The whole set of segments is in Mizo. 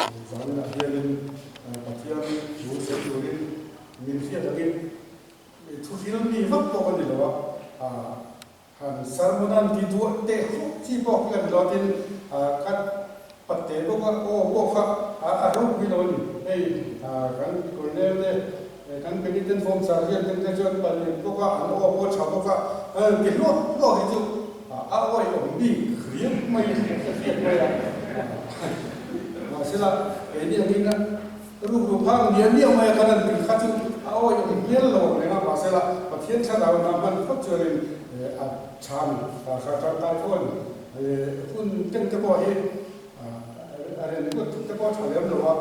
Zaninah hianin Pathian thu sawi turin min hriat angin thu hil mi vak pawh ka ni lo a, han sermon an ti duah teh hruh chi pawh khi ka ni lo a, tin ka patte bawk a, aw pawh kha a ropui lo a ni. Hei kan Colonel te kan Penitent Form Sergeant te te chuan palian bawk a, an aw pawh tha bawk a, ti hluah hluah hi chu a awihawm bik riau mai a ka hriat mai a. Mahsela keini angin rukru phang niah niah mai a kan han tih kha chu a awihawm hmel lo ang reng a, mahsela Pathian thlarau in a hman phawt chuanin a tha a ni, kha tangkai pawh a ni. Hun teng te pawh hi A ren lut te pawh a tha lem lo a,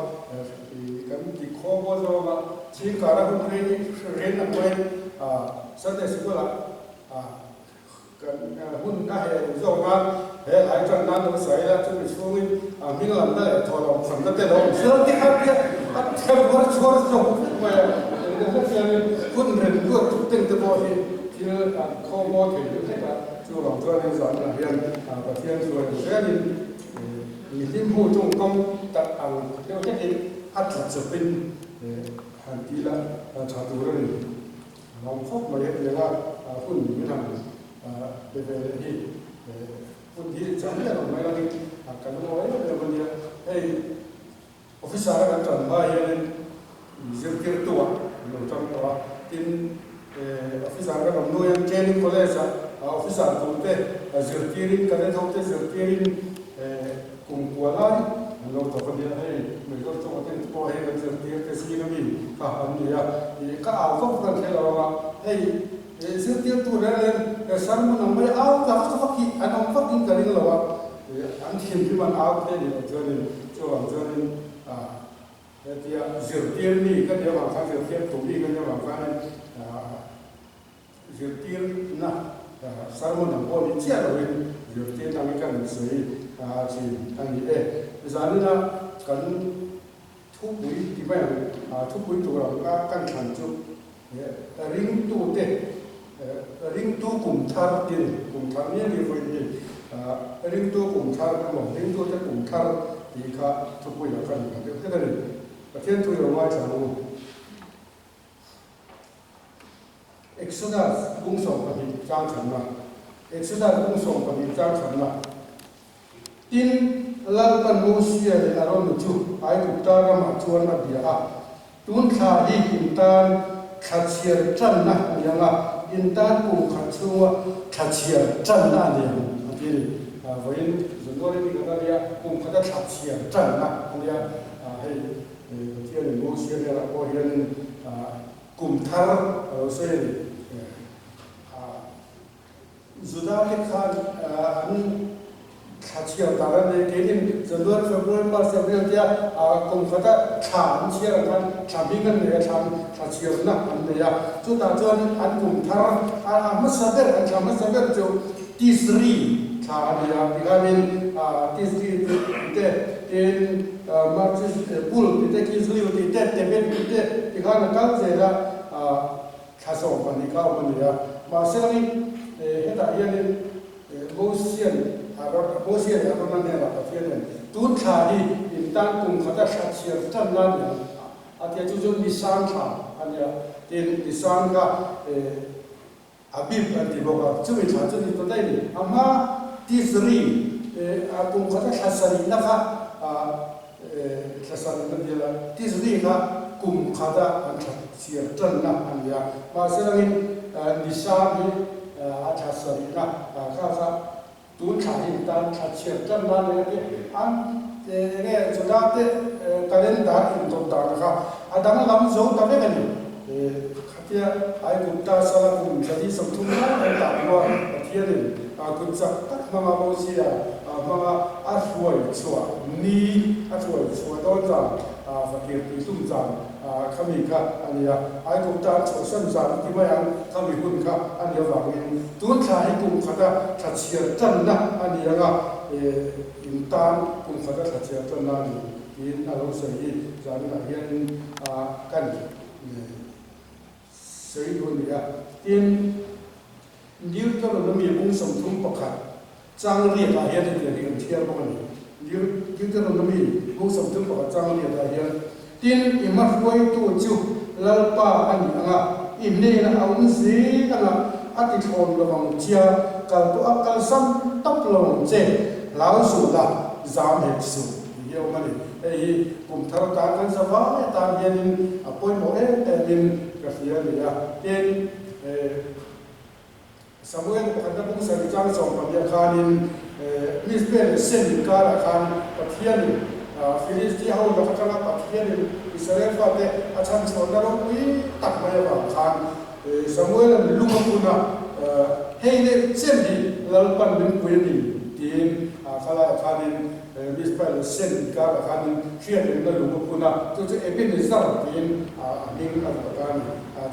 kan ti khaw maw zawng a, chhingkara hun rei ren ang pawhin Sunday Sikul ah kan hun a heh duh zawk nan he hlai tan nan lo sawi ila, chumi chhungin hming lamna leh thawhlawm khawnna te lo awm sel ti kha tia a them huar chhuar zawk vek mai a, engdang hlek hianin hun ren luat tuk teng te pawh hi thil an khaw maw thei deuh hlek a, chuvang chuanin zanah hian Pathian hruai ang zelin Mihlim hu tawngkam tak ang deuh hlekin a tla chawpin han ti la tha tur a ni. A lawm khawp mai hetianga hun min han pe ve leh hi. Hun hi chang miah lo mai langin ka lungawi em em a nia. Hei officer a kan tan hma hianin zirtirtu ah an lo tang tawh a, tin officer kan awm hnu hian training college ah officer tur te zirtirin cadet ho te zirtirin kum kua lai an lo thawk a nia, hei Major Chawngte te pawh hei kan zirtir te zing ami kha an ni a, ka au vak vak an hre lo ang a, hei zirtirtu reng reng sermon ang mai au ta vak vak hi an awm vakin ka ring lo a, an thinrim an au thei a nih loh chuanin chuvang chuanin Hetia zirtir mi ka nih avang khan, zirtir tu mi ka nih avang khanin zirtirna sermon ang pawh ni chiah loin zirtirna angin ka rawn sawi thin a ni e. Zanina kan thupui ti mai ang, thupui tur ang a kan thlan chu ringtute, ringtu kum thar tin, kum thar ni a ni vawiin hi, ringtu kum thar emaw ringtute kum thar tih kha thupuiah ka rawn ngah deuh hlek a ni. Pathian thu i lo ngaithla ang u. Exodus bung 12 chang chhanna Exodus bung 12 chang chhanna Tin, Lalpan Mosia leh Arona chu Aigupta ramah chuan a bia a, Tun thla hi in tan thla chhiar tanna a ni ang a, in tan kum khat chhunga thla chhiar tanna a ni ang, a ti a ni. Vawiin January ni khat a nia, kum khata thla chhiar tanna a nia. Hei Pathianin Mosia hnenah pawh hianin kum thar a lo sawi a ni. Juda te khan an thla chhiar tar a ni. Keinin January, February, March, April tia kum khata thla an chhiar ang khan thla hming an nei a, thla thla chhiarna an nei a. Chutah chuan an kum thar a hmasa ber, an thla hmasa ber chu Tisri thla a ni a. Tikhanin Tisri tih te, tin March, Pul tih te, Kisliu tih te, Tebet tih te tikhan a kal zel a. Thla 12 kha awm a ni a, mahse langin hetah hianin Mosian Mosia leh Arona hnenah Pathianin tun thla hi in tan kum khata thla chhiar tan la ni ang a ti a, chu chu Nisan thla a nia, tin Nisan kha Abib an ti bawk a, chumi thla chu ni ta daih a ni. A hma Tisri kum khata thla sarihna kha Thla sarihna biala Tisri kha kum khata an thla chhiar tanna a ni a, mahse langin Nisan hi a thla sarihna kha kha tun thla hi tan thla chhiar tanna a ni a ti. An enge Juda te calendar intawp dan kha a danglam zo ta vek a ni. Khatia Aigupta sala kum 130 lai an dah hnuah Pathianin kut chak tak hmanga Mosia hmanga a hruai chhuah ni, a hruai chhuah dawn zan, fakir tih tum zan khami kha a ni a. Aigupta an chhuahsan zan a ti mai ang, khami hun kha a ni avangin tun thla hi kum khata thla chhiar tanna a ni ang a, in tan kum khata thla chhiar tanna a ni tiin a lo sawi hi zaninah hianin kan Sawi duh a ni a. Tin, Deuteronomy bung 31 chang riakah hian hetiang hi kan chhiar bawk a ni. Deuteronomy bung 31 chang liatah hian, Tin, i hmahruaitu chu Lalpa a ni ang a, i hnenah a awm zel ang a, a ti thlawn lo ang che a, kal pawh a kalsam tawp lo ang che, hlau suh la, zam hek suh, tih hi a awm a ni. Hei hi kum thar tan kan za vai atan hianin a pawimawh em emin ka hria a ni a. Tin, Samuel pakhatna bung sarih chang 12 khanin Mizpeh leh Sen inkarah khan Pathianin Philistia ho lak atanga Pathianin Israel fate a chhanchhuahna ropui tak mai avang khan Samuela'n lung a phun a, hei leh chen hi Lalpan min pui a ni tiin khalaiah khanin Mizpeh leh Sen inkarah khanin hriatrengna lung a phun a, chu chu Ebenezer tiin a hming a vuah ta a ni.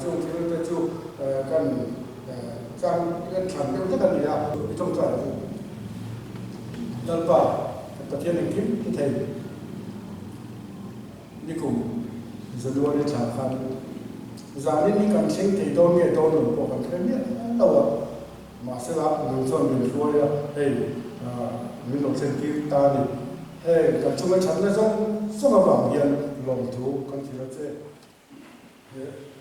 Chung thil te chu kan Chang kan thlan deuh vek a ni a. I tawngtai ang u. Lalpa, kan Pathian engkim ti thei. Nikum January thla khan zanin hi kan thleng thei dawn nge dawn lo pawh kan hre miah lo a. Mahsela nang chuan min hruai a, hei min lo thlen tir ta a ni. Heng kan chunga thatna zawng zawng avang hian lawmthu kan thil a che.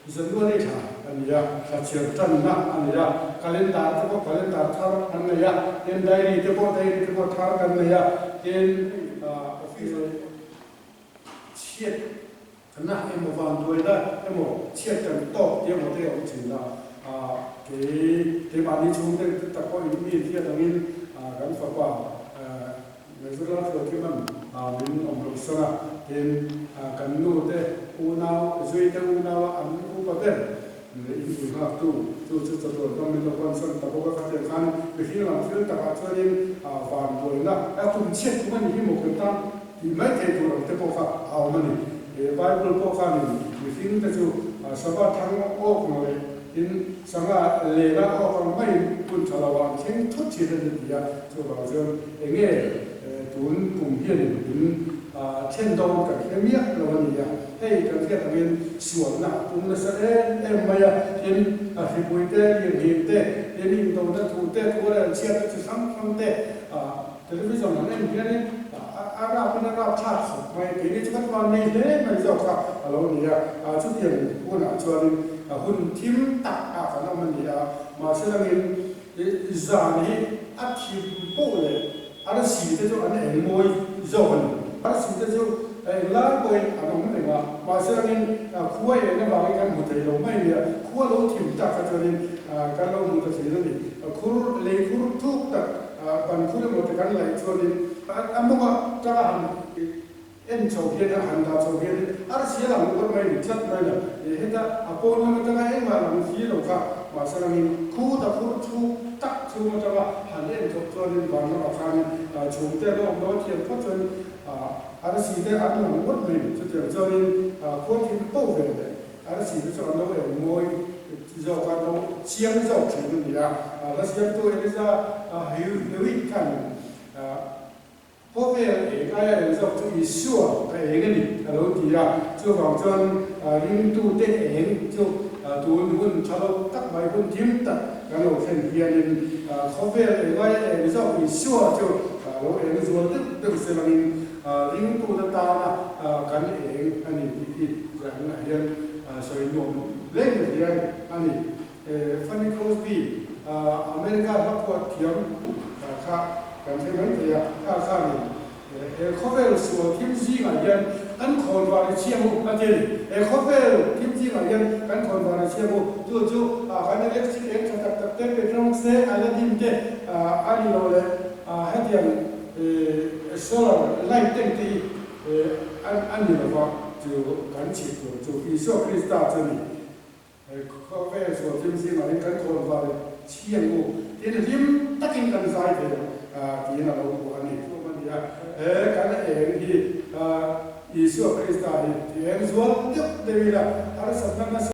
January thla a ni a, thla chhiar tanna a ni a, calendar te pawh calendar thar kan nei a, tin diary te pawh diary te pawh thar kan nei a, tin office chhiat na emaw vanduaina emaw chhiat kan tawk tih emaw te a awm thin a, kei keimahni chhungte tak pawh in mi hriat angin kan fapa Mezula Thuakiman min awm loh san a, tin, kan nu te unau, Zuite unaua an upa ber in pui nghaktu chu chu chawtuan ram min lo huansan ta bawk a, khatiang khan mihring lam thil takah chuanin van buaina a kum chhiat kum a ni hi maw kan tan tih mai thei tur ang te pawh kha a awm a ni. Bible pawh khanin mihring te chu Sabbath thang awk ang leh Tin, sangha lena awk ang maiin hun tha lo ah an thleng thut thin a ni ti a, chuvang chuan enge tun kum hianin in thlen dawn kan hre miah lo a ni a, hei kan hriat angin sualna a pung nasa em em mai a, tin, a hripui te, lirnghing te, tin indona thu te, thu rel chhiatna chi hrang hrang te, television an en hianin a rap in a rap thlak khawp mai, keini chu kan van nei hle mai zawk kha a lo ni a, chutiang hunah chuanin hun thim tak ah kan awm a ni a, mahse langin zan hi a thim poh leh arsi te chu an eng mawi zawk a ni, arsi te chu englai pawhin an awm reng a, mahse langin khua eng avangin kan hmu thei lo mai a ni a, khua lo thim tak kha chuanin kan lo hmu ta thin a ni, khur lei khur thuk tak Ban khur emaw te kan laih chuanin a mawnga tanga han en chho hian a han dah chho hianin arsi a lang uar mai ni tlat mai la, heta a pawn lam atanga engmah lang si lo kha mahse langin khu ta khur chhuk tak chhung atanga han en chhoh chuanin van lamah khanin chhungte an awm lo a thiam phawt chuan arsi te an lang uar mai ni. Chutiang chuanin khua thil po ve leh Arsi te chu an lo eng mawi zawk a, lo chiang zawk thin a ni a. Hla siamtu Eliza Hewitt khan Khawvel eng aia eng zawk chu Isua ka eng a ni a lo ti a. Chuvang chuan ringtute eng chu tun hun tha lo tak mai, hun thim tak kan lo thlen hianin khawvel eng aia eng zawk Isua chu lo eng zual deuh deuh se langin ringtute tana kan eng a ni tih hi Zanah hian sawi nuam leng hian a ni. Fanny Crosby, America hla phuah thiam kha kan hre mai thei a, kha khanin he khawvel sual thim zingah hian kan khawn var i chhiang u a ti a ni. He khawvel thim zingah hian kan khawn var i chhiang u, chu chu kan electric eng tha tak tak te, petrol te, aladdin te a ni lo leh hetiang solar light tank te hi A ni lo va, chu kan chhit tur chu Isua Krista chu a ni. Khawvel sual thim zingah hian kan khawn var chhiang u, tin hlim takin kan zai thei ang tiin a lo phuah a ni. Chu a ni a, he kan eng hi Isua Krista hi ti eng zual deuh deuh ila harsatna nasa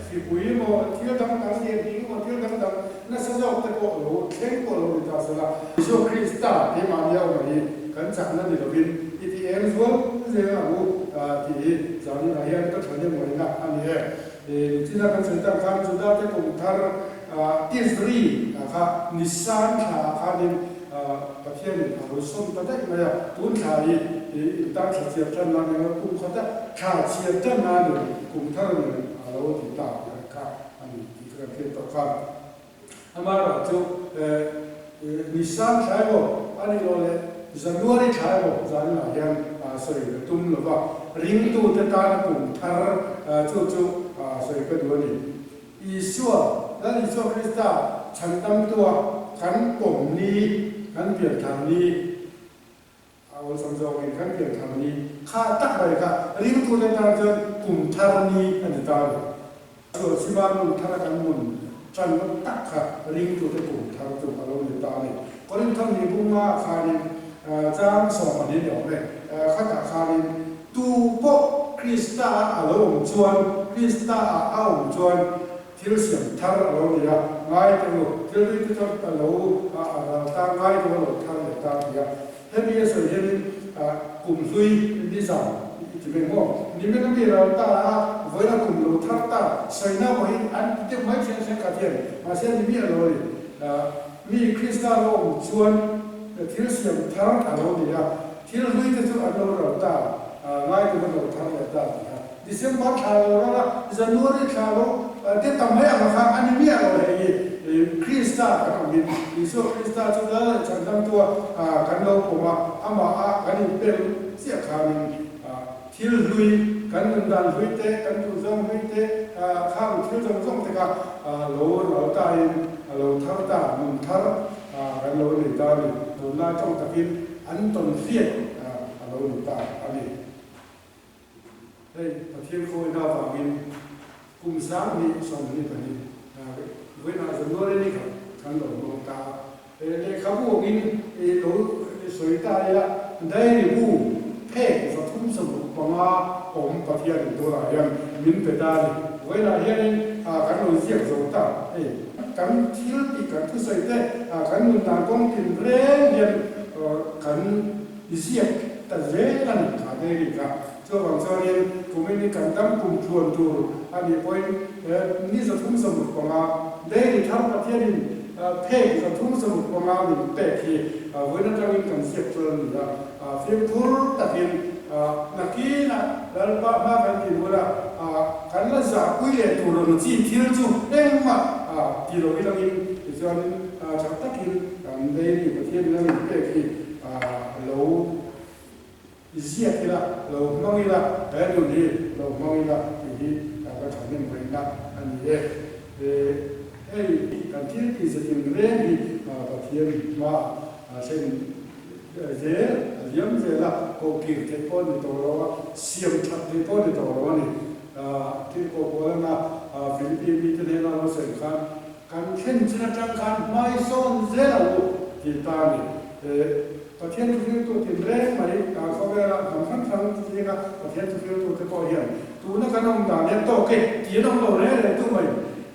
Hripui emaw, thil dang dang leh hming emaw, thil dang dang nasa zawk te pawh lo thleng pawh lo ni ta se la, Isua Krista keimahni a awm hi kan chakna ni lovin i ti eng zual zel ang u tih hi zaninah hian ka thahnem ngaihna a ni e. Nichina kan sawi tak khan Judate kum thar Tisri kha Nisan thla ah khanin Pathian. Pathianin a lo sawm ta daih mai a, tun thla hi in tan thla chhiar tan nan eng a kum khata thla chhiar tan nan in kum thar nen a lo ti ta tih kha a ni tih kha kan hriat tawh khan. Amaherawhchu Nisan thla emaw a nih loh leh January thla emaw zaninah hian sawi ka tum lo va, ringtute tana kum thar chu chu sawi ka duh a ni. Isua, Lal Isua Krista chhandamtua kan pawm ni, kan pianthar ni, a awlsam zawngin kan pianthar ni kha tak mai kha ringtute tan chuan kum thar ni a ni ta a ni. Sual chhima nun thara kan nun tan tak kha ringtute kum thar chu a lo ni ta a ni. Korinthon ni bunga khanin chang 12 ni awm e, khatah khanin tu pawh Krista a lo awm chuan, Krista ah a awm chuan thil siam thar a lo ni a, ngai teh u, thil hlui te chuan a lo a ral ta, ngai teh u a lo thar leh ta a ti a. Hemi a sawi hianin kum hlui nizam i ti ve maw? Nimin a mi ral ta a, vawiin a kum lo thar ta, sawina pawhin an ti deuh mai ṭhian ṭhian khat hian, mahse ni miah lo a ni. Mi Krista lo awm chuan thil siam thar a lo ni a, thil hlui te chu an lo ral ta, ngai tur an lo thar leh ta tih kha. December thla lo ral a, January thla lo te tam mai ang kha a ni miah lo hei hi. Krista kan awmin Isua Krista chu lal leh chhandamtua kan lo pawm a, amah a kan inpel chiah khanin thil hlui, kan nundan hlui te, kan duhzawng hlui te, khang thil zawng zawng te kha lo ral tain a lo thar ta, nun thar kan lo nei ta a ni. Tunlai tawng takin an tawn hriat a lo ni ta a ni. Hei Pathian khawina avangin kum 2022 vawiinah January ni khat kan lo hmang ta a. Lehkhabu angin i lo sawi ta ila, diary bu phek 365 awm Pathian in tunah hian min pe ta a ni. Vawiinah hianin kan lo ziak zo ta. Hei kan thil tih kan thusawi te, kan nun dan kawng tin reng hian kan ziak ta zel a ni kha diary kha. Chuvang chuanin kumin hi kan dam kum tluan tur a nih pawhin ni 365 diary thar Pathianin phek 365 min pek hi vawiin atangin kan ziak chuan a ni a. Fimkhur takin nakinah Lalpa hma kan tih huna kan la zahpui leh tur ang chi thil chu engmah ti lo ilangin tichuanin tha takin kan diary Pathianin a min pek hi lo I ziak ila, lo hmang ila, he nun hi lo hmang ila tih hi ka thahnem ngaihna a ni e. Hei kan thil tih zatin reng hi Pathian hmaah thlen zel, a liam zel a, kohkir theih pawh a ni tawh lo a, siam that theih pawh a ni tawh lo a ni. Thil kohpawlana Philippi mite hnena lo sawi khan Kan thlen chin atang khan hmaisawn zel ang u tih ta a ni. Pathian thuhriltu tin reng mai khawvela hnam hrang hrang zinga Pathian thuhriltu te pawh hian tuna kan awm dan hian tawk e tih an awm lo reng reng tu mai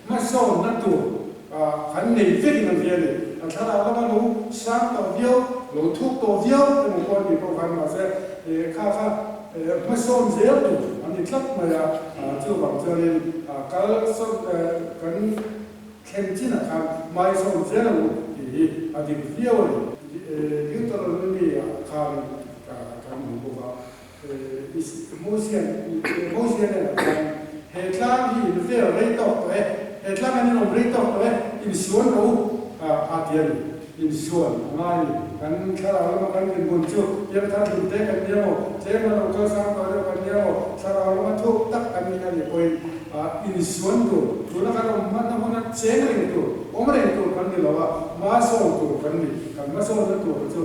hmasawnna tur kan nei vekin an hria a ni. A thlarau lama lo sang tawh viau, lo thuk tawh viau emaw pawh a nih pawh khan mahse kha kha hmasawn zel tur an ni tlat mai a, chuvang chuanin kal sawn kan thlen chinah khan hmaisawn zel ang u tih hi a dik viau a ni. Deuteronomy ah khan kan hmu bawk a, Mosian Mosia nen ah khan he tlang hi in vel rei tawk tawh e, he tlang an inawm rei tawk tawh e, insuan rawh u a ti a ni. Insuan a ngai ni. Kan thlarau lama kan dinhmun chu piangthar hlim te kan nia maw, tlem a lo kal sang tawh deuh kan nia maw, thlarau lama thuk tak kan ni a nih pawhin insuan tur, tuna kan awm hmanna hmuna cheng reng tur, awm reng tur kan ni lo a, hmasawn tur kan ni. Kan hmasawnna tur chu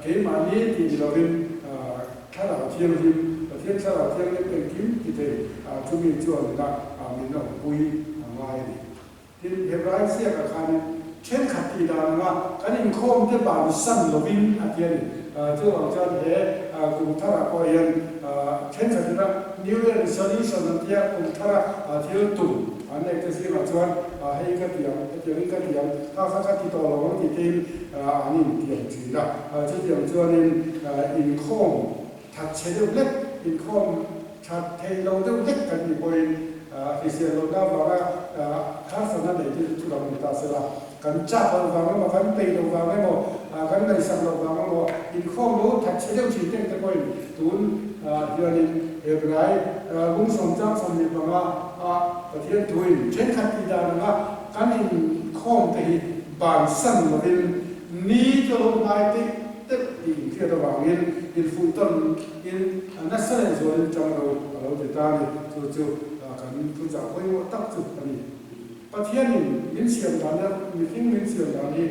keimahni tih ni lovin thlarau thianghlim, Pathian thlarau thianghlim engkim ti thei chumi chuan ina min awmpui a ngai a ni. Tin, Hebrai ziakah khanin thenkhat tih dan anga kan inkhawm te bansan lovin a ti a ni. Chuvang chuan he kum tharah pawh hian thenkhat ina New Year Resolution an tia kum thara thil tum an neih te zingah chuan hei ka ti ang, hetiangin ka ti ang, kha kha ka ti tawh lo ang tih tein an intiam thin a. Chutiang chuanin inkhawm that chhe deuh hlek, inkhawm that theih lo deuh hlek kan nih pawhin hrisel lohna avanga harsatna nei te chu chuvang ni ta se la, kan chak loh vang emaw, kan peih loh vang emaw, kan ngaihsak loh vang emaw, inkhawm lo thatchhe deuh thin teng te pawhin tun hianin Hebrai bung sawmchang 25 a Pathian thuin thenkhat tih dan anga kan inkhawm te hi bansan lovin ni chu a lo hnai teh teuh tih inhriat avangin infuihtawn in nasa leh zualin tang lo a lo ti ta a ni. Chu chu kan thuchah pawimawh tak chu a ni. Pathianin min siam dan hi, mihring min siam dan hi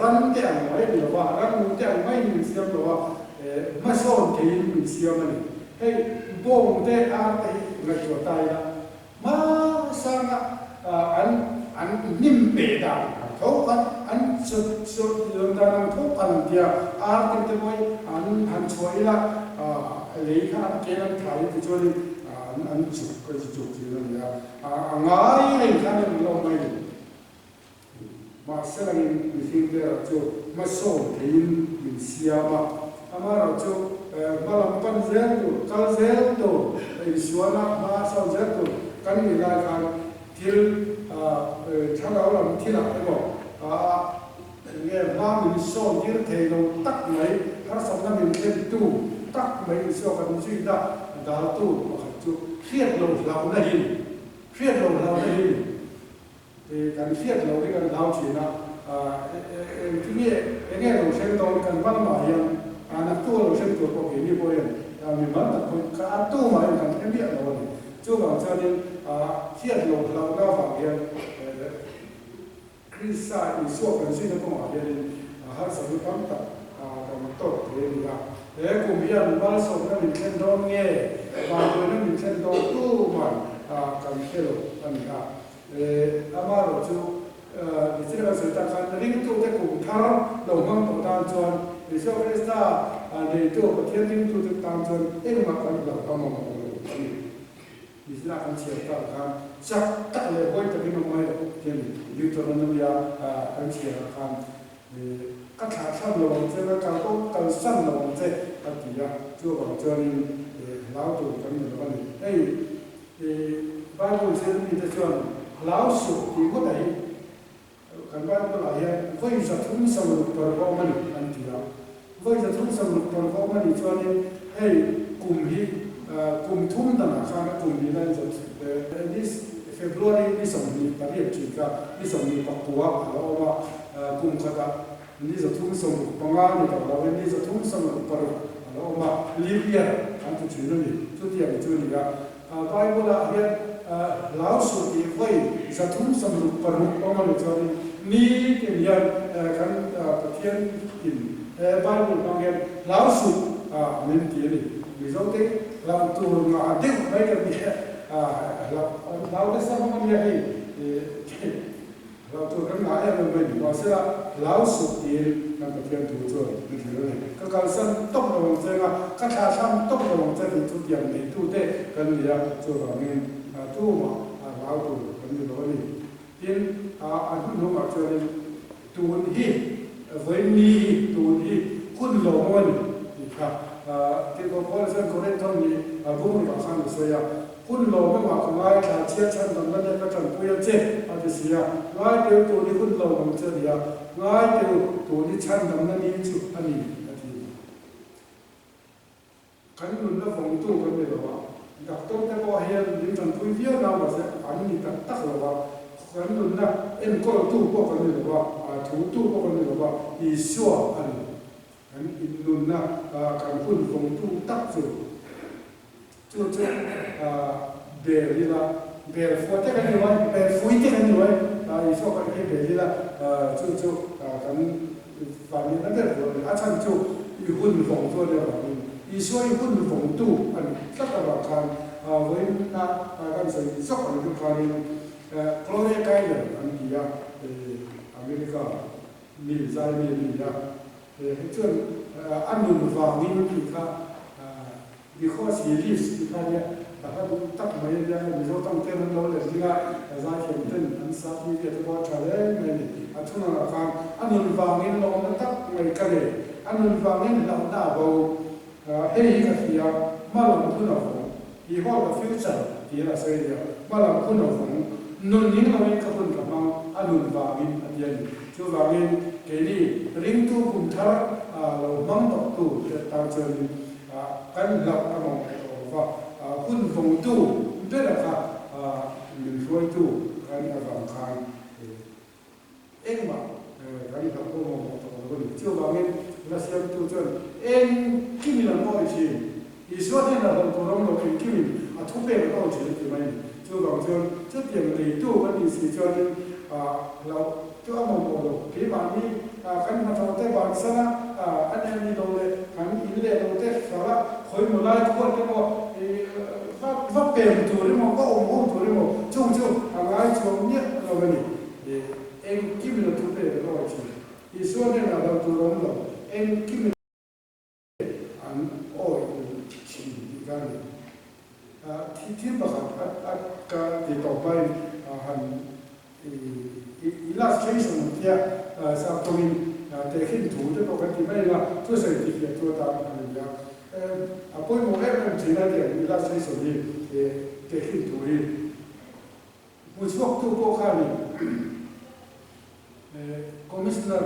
ram te ang mai a ni lo va, ramnung te ang maiin min siam lo a, hmasawn theiin min siam a ni. Hei bawng te ar te hi ngaihtuah ta ila, hmasanga an an hnim peh dan ang tho khan an chawt chawt liam dan ang tho khan an tia, ar te te pawh hi an han chhuah ila lei kha an ken an thai tichuanin an an chuk a chuk thin a ni a. A ngai reng khan an lo mai ni. Mahse langin mihring te erawh chu hmasawn theiin min siam a, amaherawh chu hma lam pan zel tur, kal zel tur, insualna hma sawn zel tur kan nih lai khan thil thlarau lam thilah emaw enge hma min sawn tir thei lo tak mai, harsatna min thlentu tak mai Isua kan zuina daltu pakhat chu hriat lo hlauhna hi ni. Hriat lo hlauhna hi ni. Kan hriat lo hi kan hlau thin a, engtinge enge lo thleng dawn kan hma lamah hian naktu a lo thleng tur pawh keini pawh hian mimal tak pawhin ka a tumah hian kan hre miah lo a ni. Chuvang chuanin hriat lo hlauhna avang hian Krista Isua kan zina kawngah hianin harsatna tam tak kan tawk thei a ni a. He kum hian malsawmna min thlen dawn nge, vanduaina min thlen dawn tuman kan hre lo a ni a. Amaherawh chu nichina kan sawi tak khan ringtute kum thar lo hmang tawh tan chuan Isua Krista neitu Pathian ringtute tan chuan engmah kan hlauh a mamawh lo a ni. Mizira kan chhiar tak khan chak tak leh huai takin awm mai loh ti a ni. Deuteronomy a kan chhiar ah khan ka thlah thlam lo ang che, ka kal pawh kal san lo ang che a ti a, chuvang chuanin hlau tur kan ni lo a ni. Hei Bible zir mite chuan hlau suh tih ngawt a hi Kan Bible ah hian vawi 360 a awm a ni an ti a. Vawi 360 a awm a nih chuanin hei kum hi kum thum danah khan a kum nihna in zawt ni February ni 28 tih kha ni 29 a lo awm a, kum khatah ni 365 ni tawh lovin ni 366 a lo awm a, leap year an ti thin a ni. Chutiang chu a ni a. Bible ah hian hlau suh tih vawi 366 awm a ni chuanin nitin hian kan Pathian in he Bible hmang hian hlau suh min ti a ni. Mizo te hlauh tur ngah deuh mai kan ni a, hlau nasa hlawm a nia hei. Hlau tur kan ngah em em mai ni. Mahsela, hlau suh tiin kan Pathian thu chuan min hrilh a ni. Ka kalsan tawp lo ang che nga, ka thlahthlam tawp lo ang che tih chu tiang neitute kan ni a, chuvangin tumah hlau tur kan ni lo a ni. Tin, a hnuhnungah chuanin tun hi, vawiin ni hi, tun hi hun lawmawm a ni tih kha Tirhkoh Paula chuan Korinthon ni bungrukah khan a sawi a. Hun lawmawmah ka ngaithla chhiat chhan damna te ka tanpui a che, a ti si a. Ngaiteu tun i hun lawmawm che a ni a, ngaiteu tun i chhan damna ni chu a ni, a ti. Kan nunna vawngtu kan ni lo a, doctor te pawh hian min tanpui viau na mahse an ni tak tak lo a, kan nunna enkawltu pawh kan ni lo a, thutu pawh kan ni lo a, Isua a ni. Kan innunna kan hun vawngtu tak chu. Chu chu bel ila, bel fuah te kan ni uai, bel fui te kan ni uai, Isua kan phei bel ila, chu chu kan vanneihna ber tur a ni. A chhan chu i hun vawng chu a nia vangin Isua i hun vawngtu a ni tlat avang khan vawiinna kan sawi zawk ang deuh khanin Gloria Gaynor an ti a, America mi zai mi a ni a, hei chuan a nun vangin tih kha Because he lives tih kha nia ka hla duh tak mai a nia, Mizo tang ten an lo let ding a, zaithiam ten an sa tih ve te pawh a tha hle mai a ni. A thununah khan a nun vangin lawmna tak mai ka nei, a nun vangin hlauhna a bo, hei hi ka hria, hma lam hun a vawng, he hold the future tiin a sawi a nia, hma lam hun a vawng, Nun ning loin ka hun ka hmang, a nun vangin a ti a ni. Chuvangin keini ringtu kum thar lo hmang tawhtu te tan chuanin kan hlauh a mawng leh tawh lova, hun vawngtu bera kha min hruaitu kan avang khan Engmah kan hlauh pawh mamawh tawh lo a ni. Chuvangin la siamtu chuan engkimin an awi thin. Isua hnenah hlauh tur awm lo engkimin a thupek an awi thin a ti mai a ni. Chuvang chuan chutiang neitu kan nih si chuanin hlauh chu a mamawh lo. Keimahni kan hnathawh te bansana kan en ni lo leh kan in leh lo te hralh a khawimaw lai khuat emaw va pem tur emaw va awm ho tur emaw chung chu a ngai chuang miah lo a ni. Engkim in a thu pek an awi thin. Isua hnenah hlauh tur awm lo, engkim in an awi thin tih ka ni. Thil pakhat a ka ti tawh hmain han illustration ang tia sap tawngin tehkhin thu te pawh kan ti mai ila, thusawi tihfiah chu atan a ni a. A pawimawh em em thin a tiang illustration hi tehkhin thu hi. Hmuchhuaktu pawh khanin Commissioner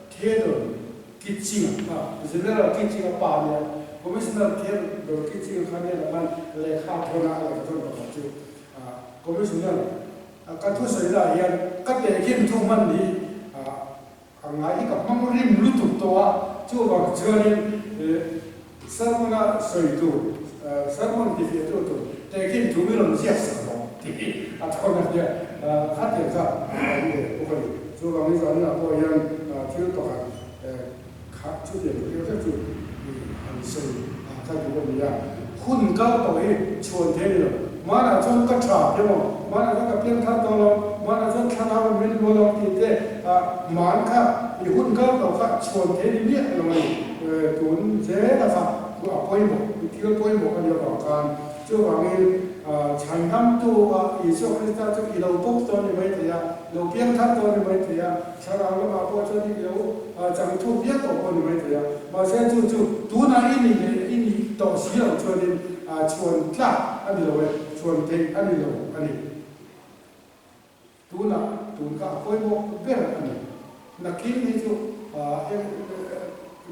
Theodore Kitching-a kha, General Kitching-a pa nia, Commissioner Theodore Kitching-a kha hnenah khan lehkha thawn a, a lehkha thawn pakhat chu Commissioner ka thusawi lah hian ka tehkhin thu hman ni a ngai hi ka hmang rim lutuk tawh a, chuvang chuanin sermon-a sawi tur, sermon tifiah tu tur tehkhin thu mi rawn ziak sak rawh tih hi a thawn a nia, khatiang kha a awm ve bawk a ni. Chuvangin zanah pawh hian thil pakhat kha chutiang thil vek chu han sawi ka duh a ni a, hun kal tawh hi chhuan thei a ni lo. Hmanah chuan ka tha emaw, hmanah chuan ka piang thar tawh lo, hmanah chuan thlarau in min luah lo tih te hman kha i hun kal tawh kha chhuan thei ni miah lo a ni. Tun zela kha a pawimawh, i thil pawimawh a nih avang khan chuvangin chhandamtu a Isua Krista chu i lo pawp tawh a ni maithei a, lo piang thar tawh a ni maithei a, thlarau lamah pawh chuan i lo chang thuk viau tawh pawh a ni maithei a, mahse chu chu tunah i nih leh i nih tawh si loh chuanin Chhuan tlak a ni lo e, chhuan theih a ni lo a ni. Tunah tun kha a pawimawh ber a ni. Nakin hi chu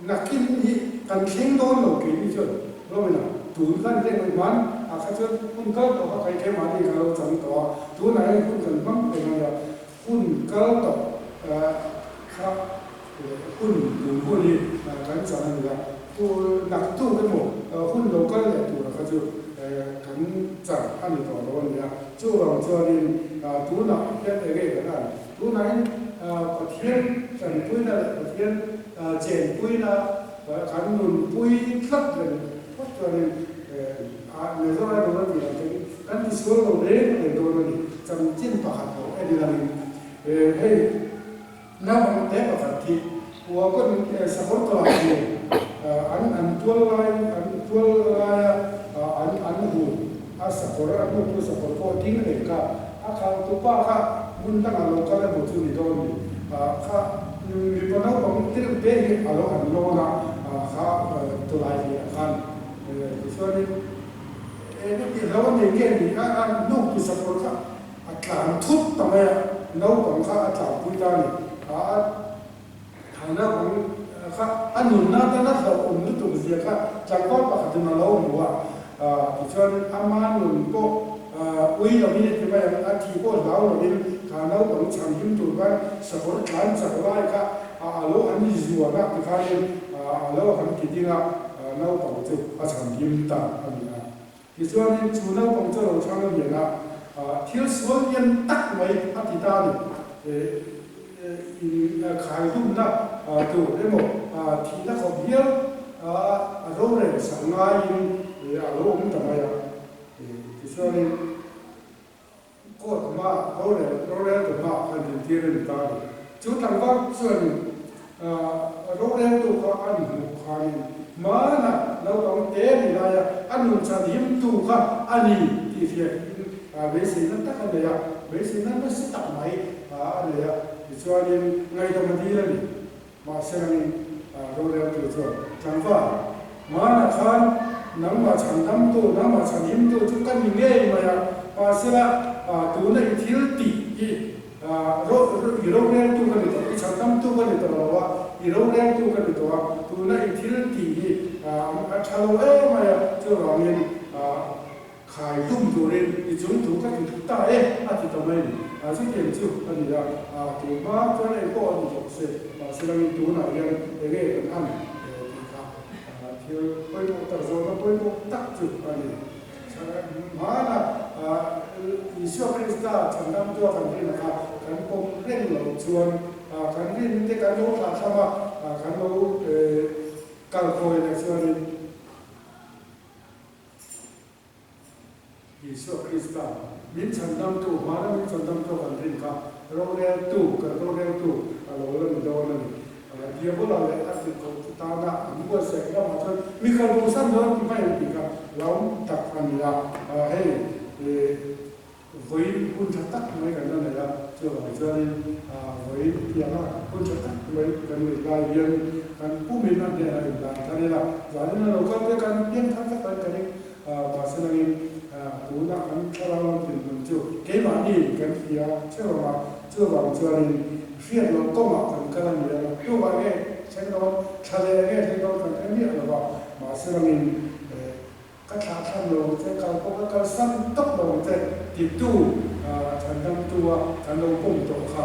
nakin hi kan thleng dawn lo keini chuan Romina tun khan reng mai hman ah kha chuan hun kal tawh kha kai khem mahni ka lo chang tawh a, tunah hian hun kan hmang reng a nia. Hun kal tawh kha hun tun hun hi kan chang a ni a. Naktuk emaw hun lo kal leh tura kha chu kan chang a ni tawh lo a ni a. Chuvang chuanin tunah hian eng nge kan an? Tunahin Pathian tanpuina leh Pathian chenpuina kan nunpui tlat reng phawt chuanin Mizoram ram a tih ang te kan tisual lo reng reng dawn a ni. Chanchin pakhat lo en ilangin hei naupang te pakhat khi Huagon sakawr tawlah nen an an tual lai an tual laia an an hu a sakawr a hnuktu sakawr pawh ding reng kha a khaltu pa kha hmun dangah lo kal emaw chu ni dawn ni kha mipa naupang te te hi a lo an lawn a kha tawlai hliah khan tichuanin eng emaw tih hlo a nei nge ni a a hnuktu sakawr kha a tlan thut ta mai a naupang kha a tlanpui ta a ni a Kha naupang kha a nunna atana hlauhawm lutuk zia kha tlangval pakhatin a lo hmu a, tichuan ama nun pawh ui lovin a ti mai ang, a thi pawh hlau lovin kha naupang chhan him tur khan sakawr tlan chak lai kha a lo han zuan a tikhanin a lo han ti ding a, naupang chu a chhan him ta a ni a. Tichuanin chu naupang chu a lo chhang a lian a, thil sual lian tak mai a ti ta a ni. In khaihlumna tur emaw thihna khawp hial a rorel sak ngaiin a lo awm ta mai a. Tichuanin court hmaah rorel roreltu hmaah khan dintir a ni ta a ni. Chu tlangval chuanin roreltu kha a inhmuh khanin hmanah naupang te ni laia a nunchan himtu kha a ni tih hriain beiseina tak a nei a, beiseina nasa tak mai a nei a. Tichuanin ngaihdam a dil a ni. Mahse langin roreltu chuan tlangval, Hmanah khan nangmah chhandamtu, nangmah chhanhimtu chu ka ni ngei mai a, mahsela tuna i thil tih hi i roreltu ka ni tawh, i chhandamtu ka ni tawh lo a, i roreltu ka ni tawh a, tuna i thil tih hi a tha lo em mai a, chuvangin Khai hlum turin i chung thu ka ti thut ta e, a ti ta mai ni. A chutiang chu a ni a, a tun hma chuan eng pawh a ni tawh se, mahse langin tunah hian enge kan han tih kha thil pawimawh tak zawhna pawimawh tak chu a ni. Hmana Isua Krista chhandamtua kan rin kha kan pawm reng loh chuan kan rin te kan lo thlahthlam a, kan lo kalkawi leh chuanin, Isua Krista, min chhandamtu, hmana min chhandamtu kan rin kha roreltu, kan roreltu a lo la ni dawn a ni. Diabola leh a tirhkohte tana an buatsaih ramah chuan mi kalbosan dawn ti mai ang tih kha hlauhawm tak a ni a. Hei Vawiin hun tha tak mai kan la nei a, chuvang chuanin vawiin tianga hun tha tak mai kan neih lai hian kan pumin a hnenah indan thar ila, zanin a lo kal te kan pian thar vek ang ka ring. Mahse langin tunah kan thlarau lam dinhmun chu keimahni kan hria theuh ang a, chuvang chuanin hriat loh kawngah kan kal a ni a, naktukah nge thleng dawn, thla leh nge thleng dawn kan hre miah lo va, mahse langin Ka thlah thlam lo ang che, kal pawh ka kalsan tawp lo ang che titu chhandamtu a kan lo pawm tawh kha,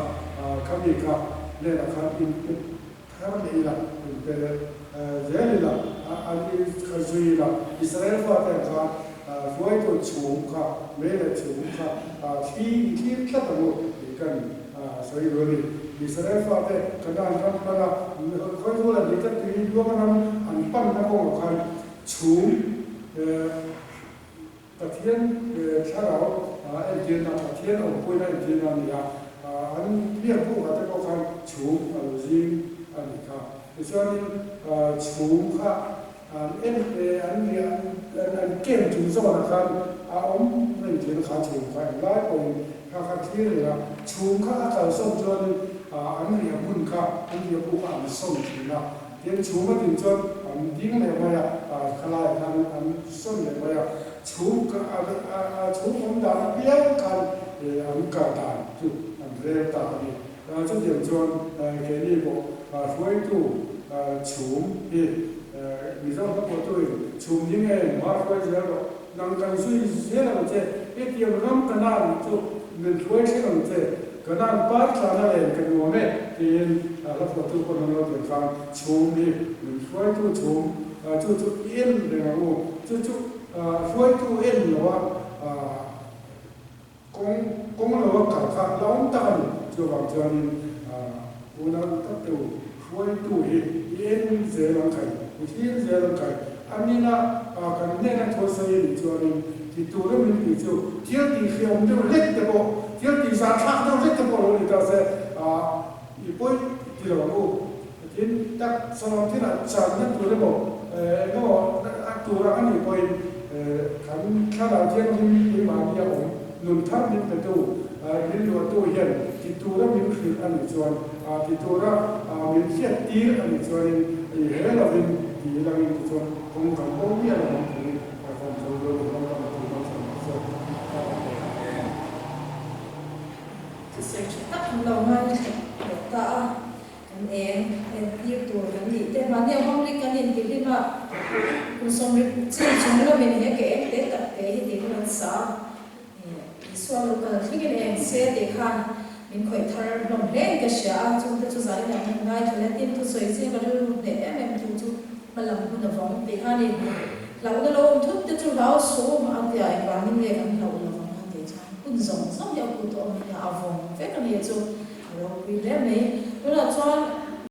khami kha hnenah khan inpe thar leh ila, inpe zel ila, an in kha zui ila, Israel fate ang khan hruaitu chhum kha, mei leh chhum kha thli i thlir tlat ang u tih kan sawi duh a ni. Israel fate Kanaan ram pana khawizawl an nih tlat tui luang ram an panna kawngah khan Chhum Pathian thlarau entirna, Pathian awmpuina entirna a ni a, an biak bukah te pawh khan chhum a lo zing a nih kha. Tichuanin chhum kha an en an riah an kem chung zawnah khan a awm reng thin kha chhum kha englai pawhin kha kha thlir reng a, chhum kha a kalsawn chuanin an riah hmun kha an riah buk kha an sawn thin a. Tin, chhum a din chuan an ding leh mai a, khalaiah khan an sawn leh mai a, chhum a chhum awm dan apiang khan an kal dan chu an rel ta a ni. Chutiang chuan keini pawh hruaitu chhum hi Mizo hlapawhtuin chhum ding em hma hruai zel rawh, nang kan zui zel ang che, hetiang ram Kanaan chu min hruai thleng ang che, Kanan par tlana len ka nuam e tiin hla phuahtu pawn an lo tir khan chhum hi min hruaitu chhum chu chu i en reng ang u, chu chu hruaitu en lo a kawng kawng lo a kal kha la awm tak a ni. Chuvang chuanin unau tak te u hruaitu hi i en zel ang kai, i thlir zel ang kai. A nina kan hnena thu sawi a nih chuanin ti tura min tih chu thil tih hriam deuh hlek te pawh, thil tih zah thlak deuh hlek te pawh lo ni ta se, i pawi ti lo ang u. Tin, tak salam thilah channa tur emaw eng emaw a tur ang a nih pawhin kan thlarau thianghlim keimahni a awm nun thar min petu, min luahtu hian ti tura min hrilh a nih chuan, ti tura min hriat tir a nih chuanin i he lovin ti langin tichuan kawng kan bo miah lo ang tih hi kan zo dawn a hlawm tak a ti bawk a ni. Thusawi tha tak an lo ngai leh ta a. Kan eng entir tur kan nih te mahni a hawnglik kan intihlim a, kum sawmrik chin chung lamin he ke eng te tak te hi tiin an sa a, Isua lo kal thlengin eng se tih khan min khawih thar hlawm hle in ka hria a, chungte chu zanin ah min ngaithla leh tin thusawi zing ka rilru hneh em em tu chu hmalam hun a vawng tih kha a ni. Hlauhna lo awm thut te chu hlau suh a tia engvangin nge kan hlauh lovang a tih chuan hun zawng zawng hi a kut a awm hi a vawng vek a ni chu. A ropui hle mai. Tunah chuan